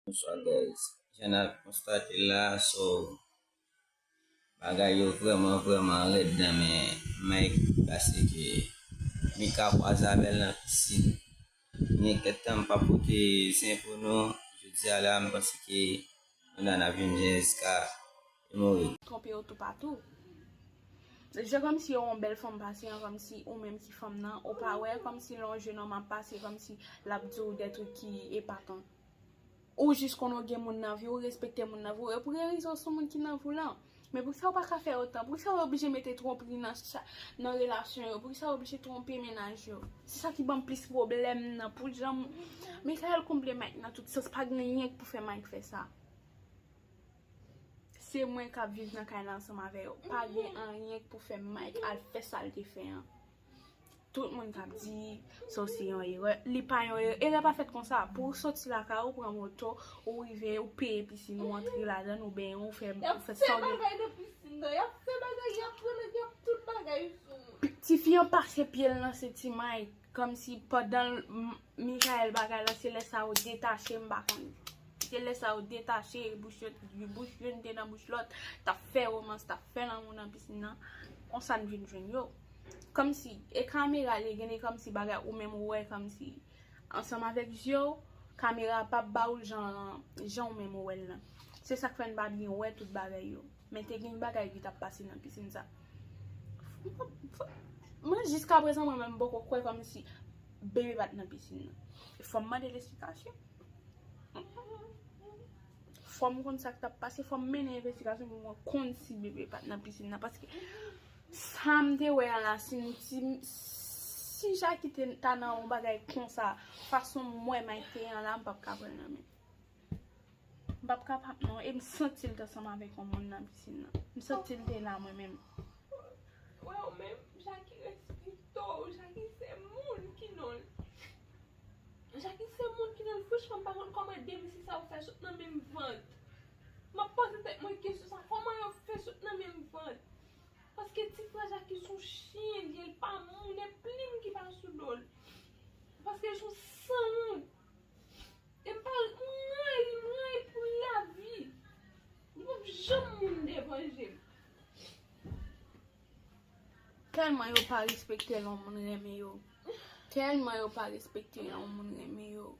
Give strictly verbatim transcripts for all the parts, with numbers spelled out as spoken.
Bonswa guys. Jan n ap konstate la, so bagay yo vrèman vrèman rèd nan men Mike, paske Mika kwaze avè l nan pisin. Men kèt tan m pa pote zen pou nou, jodi a la m panse ke nou la n ap jwenn zen jiska li mouri. Twonpe yo toupatou. Je kòmsi yo yon bèl fanm pase an, kòmsi ou menm ki fanm nan, ou pa wè kòmsi lè yon jenòm ap pase, kòmsi l ap di w de trik ki epatan. Ou jis konn ou gen moun nan vi w, ou respekte moun nan vi w, e pou gen rezon sou moun ki nan vi w lan. Men poukisa ou pa ka fè otan? Poukisa ou oblije mete twonpri nan, nan relasyon yo? Poukisa ou oblije twonpe mennaj yo? Se sa ki ban m plis pwoblèm nan, pou jan Michael konble Mike nan tout sans, pa gen anyen k pou fè Mike fè sa. Se mwen k ap viv nan kay la ansanm avè yo. Pa gen anyen k pou fè Mike al fè sa l te fè an. Tout moun k ap di sa se yon erè. Li pa yon erè. Erè pa fèt konsa. Pou w soti lakay ou, pran moto, ou rive, ou peye pisin, ou antre ladan l, ou benyen, ou fè, ou fè sa w gen. Y ap fè bagay nan pisin nan, y ap fè bagay, y ap pran nèg, y ap tout bagay sou moun. Tifi an pase pye l nan senti Mike. Kòmsi pandan Michael bagay la, se lè sa yo detache, m pa konn. Se lè sa yo detache, bouch yo, bouch youn te nan bouch lòt, t ap fè womans, t ap fè lanmou nan pisin nan. Konsa n vin jwenn yo. Kòmsi, e kamera li gen, e kòmsi bagay ou menm ou wè, kòmsi ansanm avèk je w, kamera p ap ba ou l jan, jan ou menm ou wè l lan. Se sa k fè n pa byen wè tout bagay yo. Men te gen bagay ki t ap pase nan pisin sa. Mwen, jiskaprezan, mwen menm, m poko kwè kòmsi bebe pa t nan pisin nan. Fò m mande l esplikasyon. Fò m konn sa k t ap pase, fò m mennen envestigasyon pou mwen konn si bebe pa t nan pisin nan. Paske sa m te wè an la, si, si, si Jackie te, ta nan yon bagay konsa, fason m wè Mike te an la, m p ap ka pran l nan men. M p ap kapab non, e m santi l t ansanm avèk yon moun nan pisin nan. M santi l te la mwen menm. Wè w menm, Jackie respekte w, Jackie se moun ki non l. Jackie se moun ki non l, franchman, m pa konn kòman de mesye sa yo fè sot nan menm vant. M ap poze tèt mwen kesyon sa, kòman yo fè sot nan menm vant? Paske ti frè Jackie se yon chen li ye, l pa moun, e plim ki pa sou do l. Paske l se yon sanwont. E m pa, m rayi, m rayi pou lavi. Li p ap janm moun devan je m. Tèlman yo pa respekte lè yon moun renmen yo. Tèlman yo pa respekte lè yon moun renmen yo.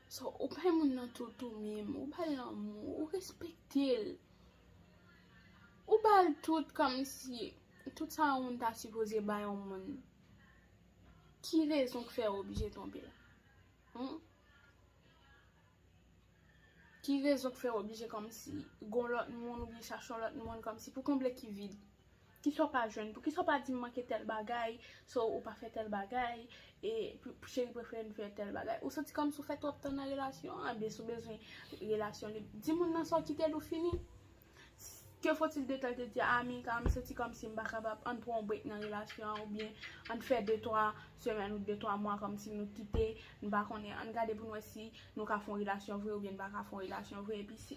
So, ou bay moun nan tout ou menm, ou ba l lanmou, ou respekte l. Ou ba l tout kòmsi, tout sa yon moun ta sipoze bay yon moun. Ki rezon k fè w oblije twonpe l? Hmm? Ki rezon k fè w oblije kòmsi gon lòt moun oubyen chache yon lòt moun kòmsi pou konble ki vid? Kisa w pa jwenn? Poukisa w pa di m manke tèl bagay, so ou pa fè tèl bagay, e pou, pou cheri prefere n fè tèl bagay? Ou santi kòmsi w fè twòp tan nan relasyon an, ebyen si w bezwen relasyon li, di moun nan sa w kite l ou fini. Que faut-il de tel te di, ah Mika, m santi kòmsi m pa kapab, ann pran yon break nan relasyon an, oubyen ann fè de twa semèn ou de twa mwa kòmsi nou kite, nou pa konnen, ann gade pou n wè si nou ka fè yon relasyon vre oubyen n pa ka fè yon relasyon vre, epi se,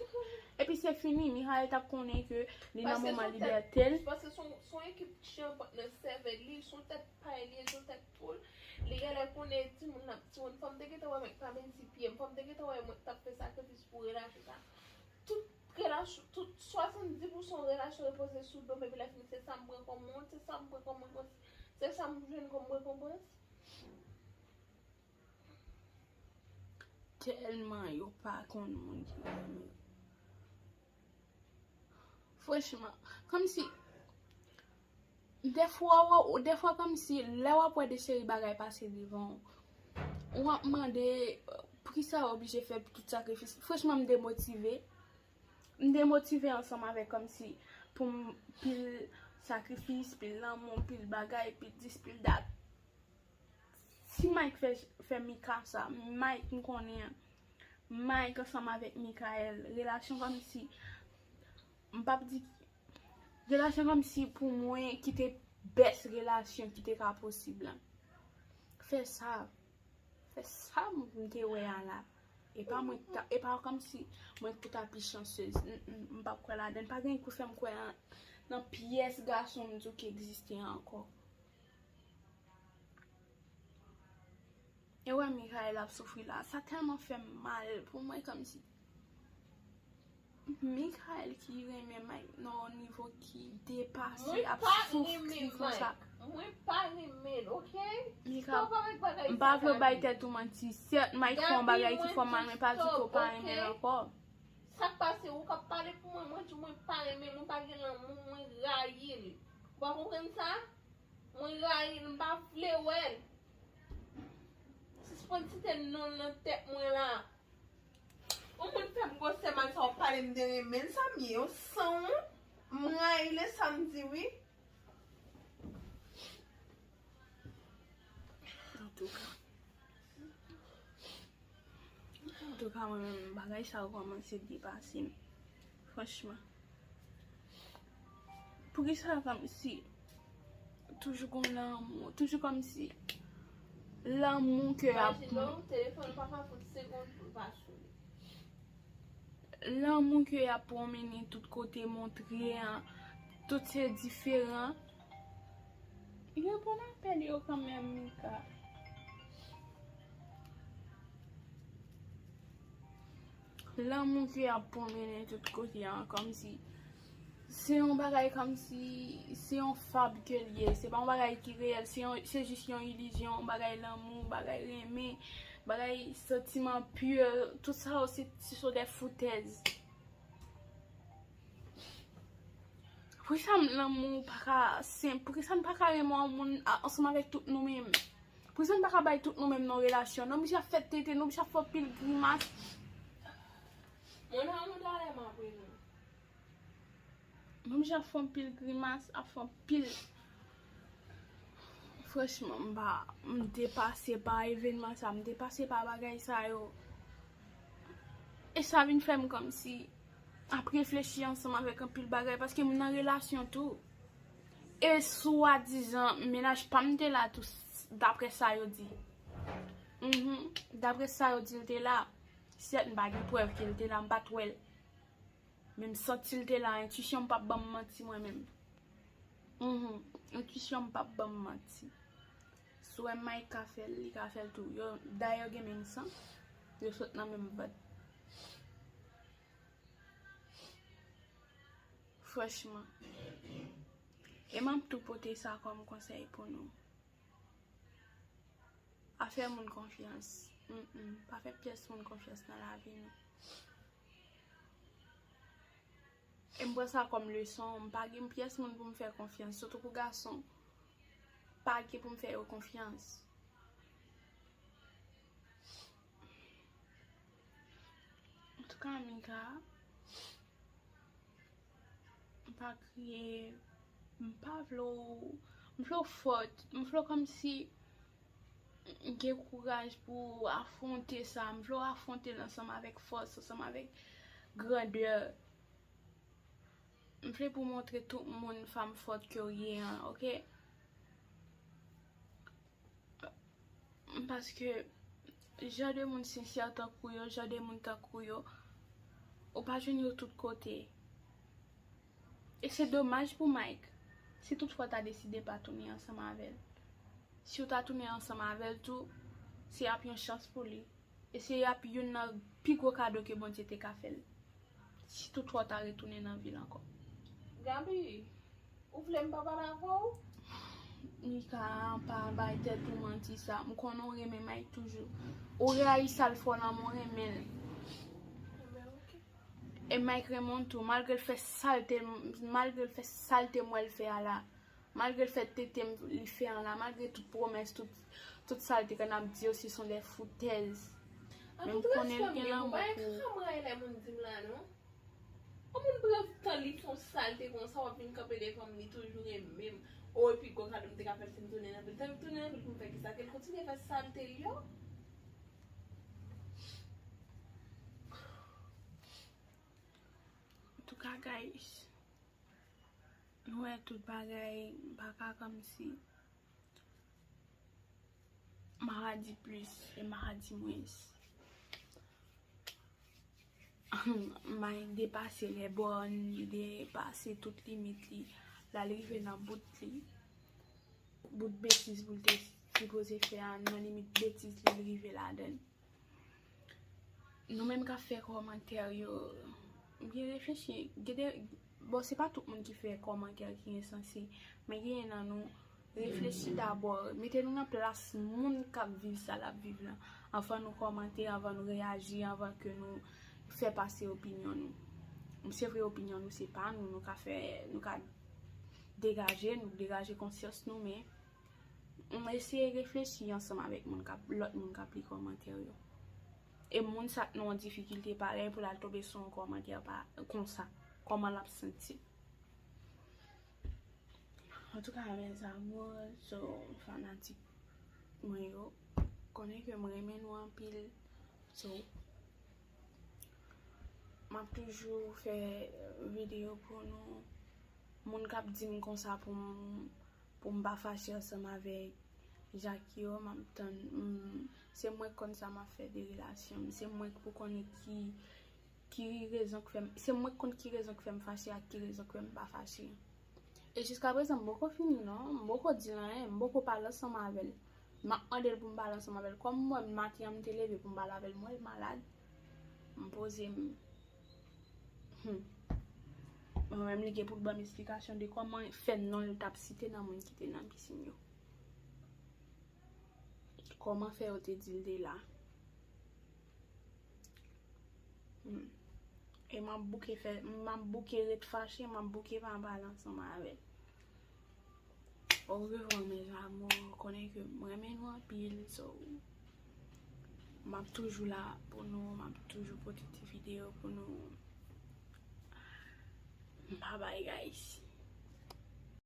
epi se fini, Michael t ap konnen ke li nan moman libète l. Paske se yon tèt, paske se yon, se yon ekip chen nan sèvèl li, se yon tèt pay li ye, se yon tèt poul. Li genlè konnen timoun nan, timoun, fò m te gentan wè mwen k pa beni pye m, fò m te gentan wè mwen k t ap fè sakrifis pou relasyon sa. Tout relasyon, tout, swasanndis pousan relasyon repoze sou do m, epi lè fini, se sa m pran kòm wont, se sa m pran kòm rekonsi-, se sa m jwenn kòm rekonpans. Tèlman yo pa konn moun ki renmen yo. Franchman, kòmsi, dèfwa, w, dèfwa kòmsi, lè w ap wè de seri bagay pase devan w, w ap mande, poukisa w oblije fè tout sakrifis? Franchman, m demotive. M demotive ansanm avèk kòmsi pou m pil sakrifis, pil lanmou, pil bagay, pil dis, pil dat. Si Mike fè, fè Mika sa, Mike m konnen, Mike ansanm avèk Michael, relasyon kòmsi, m p ap di, relasyon kòmsi pou mwen ki te best relasyon ki te ka posib lan. Fè sa. Fè sa m te wè a la. E pa mwen ki ta, e pa kòmsi mwen ki pou ta pi chansez. Mm, mm, m p ap kwè ladan l. Pa gen anyen k pou fè m kwè an, nan pyès gason m di w ki egziste ankò. E wè Michael ap soufri la. Sa tèlman fè m mal pou mwen kòmsi Michael ki renmen Mike nan yon nivo ki depase Mwen ap pa soufri renmen konsa. Mike. Mwen pa renmen l, oke? Mika, Stop avèk bagay m pa sa, vle w bay Gaby. Tèt ou manti. Sèt, Mike fè yon Gaby, bagay ki mwen fè w mal, di men pa di ke w stop, pa oke? renmen l ankò. Sa k pase, ou k ap pale pou mwen, mwen di w mwen pa renmen, mwen pa gen lanmou, mwen rayi l. Ou pa konprann sa? Mwen rayi l, m pa vle wè l. Sispann site non l nan tèt mwen la. Ou konn fè m gwosè mal sa w pale m de renmen l, sa m ye, yon sanwont. M rayi l, e sa m di wi. Antouka. Antouka, mwen menm, bagay sa yo kòmanse depase m. Franchman. Poukisa kòmsi toujou gon lanmou, toujou kòmsi lanmou ke y ap Imajine w, telefòn pa ka fout segonn pou l pa sone. Lanmou ke y ap pwonmennen tout kote, montre an, tout se diferan. Reponn apèl yo kanmenm, Mika. Lanmou ke y ap pwonmennen tout kote an, kòmsi se yon bagay kòmsi se yon fab ke l ye. Se pa yon bagay ki reyèl, se yon, se jis yon ilizyon, yon bagay lanmou, yon bagay renmen, bagay santiman pure. Tout sa yo, se, se sont des foutaises. Poukisa m lanmou pa ka senp? Poukisa n pa ka renmen yon moun a- ansanm avèk tout nou menm? Poukisa n pa ka bay tout nou menm nan relasyon? Nou oblije ap fè tete, nou oblije ap fè pil grimas. Mwen nan yon talè m ap renmen. Menm jan ap fè anpil grimas, ap fè anpil. Franchman, m pa, m depase pa evènman sa, m depase pa bagay sa yo. E sa vin fè m kòmsi ap reflechi ansanm avèk anpil bagay, paske m nan relasyon tou. E swadizan, mennaj pa m te la tou, daprè sa yo di. Mhm. Daprè sa yo di, l te la. Sèt, m pa gen prèv ke l te la, m pa t wè l. Men m santi l te la, entwisyon m p ap ban m manti mwen menm. Mhm. Entwisyon m p ap ban m manti. Si w wè Mike ka fè l, li ka fè l tou. Yo, dayè yo gen menm san, yo sot nan menm vant. Franchman. E m ap tou pote sa kòm konsèy pou nou. Pa fè moun konfyans. Mm, mm. Pa fè pyès moun konfyans nan lavi nou. E m pran sa kòm leson. M pa gen pyès moun pou m fè konfyans. Sitou pou gason. Pa gen pou m fè yo konfyans. Antouka, Mika, m pa kriye. M pa vle w, m vle w fòt. M vle w kòmsi gen kouraj pou w afwonte sa. M vle w afwonte l ansanm avèk fòs, ansanm avèk grandè. M vle pou w montre tout moun fanm fòt ke w ye an, oke? Paske jan de moun sensè tankou yo, jan de moun tankou yo, ou pa jwenn yo tout kote. E se domaj pou Mike. Si toutfwa w ta deside pa tounen ansanm avè l. Si w ta tounen ansanm avè l tou, se ap yon chans pou li. E se ap youn nan pi gwo kado ke Bondye te ka fè l. Si toutfwa w ta retounen nan vi l ankò. Gaby, ou vle m pa pale avè w? Mika, pa bay tèt ou manti sa. M konnen w renmen Mike toujou. Ou rayi sa l fè w la, men w renmen l. Enben, oke. E Mike renmen w tou, malgre l fè salte, malgre l fè salte m wè l fè a la. Malgre l fè tete m li fè an la, malgre tout pwomès, tout, tout sa l te konn ap di yo, se sont des foutaises. Men m konnen l gen lanmou pou ou. Antouka, m rayi lè moun di m la, non. Yon moun pran tan li fè yon salte konsa, w ap vin kanpe devan m, li toujou renmen m. O, epi gwo kado m te ka fè l si m tounen nan vil. Tan m tounen nan vil pou m fè kisa? Ke l kontinye fè salte l yo? Antouka, guys, nou wè tout bagay, m pa ka kòmsi. M pa ka di plis, e m pa ka di mwens. Mike depase lè bòn, li depase tout limit li. La, li rive nan bout li. Bout betiz pou l te sipoze fè a, nan limit betiz li rive ladan l. Nou menm k ap fè kòmantè yo, byen reflechi. Gen de, bon, se pa tout moun ki fè kòmantè ki ensanse, men gen nan nou, reflechi dabò, mete nou nan plas moun k ap viv sa l ap viv lan, anvan nou kòmante, anvan nou reyaji, anvan ke nou fè pase opinyon nou. Se vre, opinyon nou se pa nou, nou ka fè, nou ka degaje nou, degaje konsyans nou, men eseye reflechi ansanm avèk moun k ap, lòt moun k ap li kòmantè yo. E moun sa k nan yon difikilte parèy pou l al tonbe sou yon kòmantè pa, konsa, kòman l ap santi? Antouka, mes amours, so, fanatik mwen yo, konnen ke m renmen nou anpil. So, m ap toujou fè videyo pou nou. Moun k ap di m konsa pou m, pou m pa fache ansanm avèk Jackie yo, m ap tann. Mm, se mwen k konn sa m ap fè de relasyon m. Se mwen k pou konnen ki, ki rezon k fè m, se mwen k konn ki rezon k fè m fache ak ki rezon k fè m pa fache. E jiskaprezan, m poko fini non, m poko di l anyen, m poko pale ansanm avè l. M ap mande l pou m pale ansanm avè l. Kòm m wè maten an m te leve pou m pale avè l, m wè l malad. M poze m. Hmm. Mwen menm li gen pou l ban m esplikasyon de kòman fè non l t ap site nan moun ki te nan pisin yo. Kòman fè yo te di l te la? Hmm. E m ap bouke fè, m ap bouke ret fache, m ap bouke pa pale ansanm avè l. Orevwa, mes amours, konnen ke m renmen nou anpil, so, m ap toujou la pou nou, m ap toujou pote ti videyo pou nou. Bye bye, guys.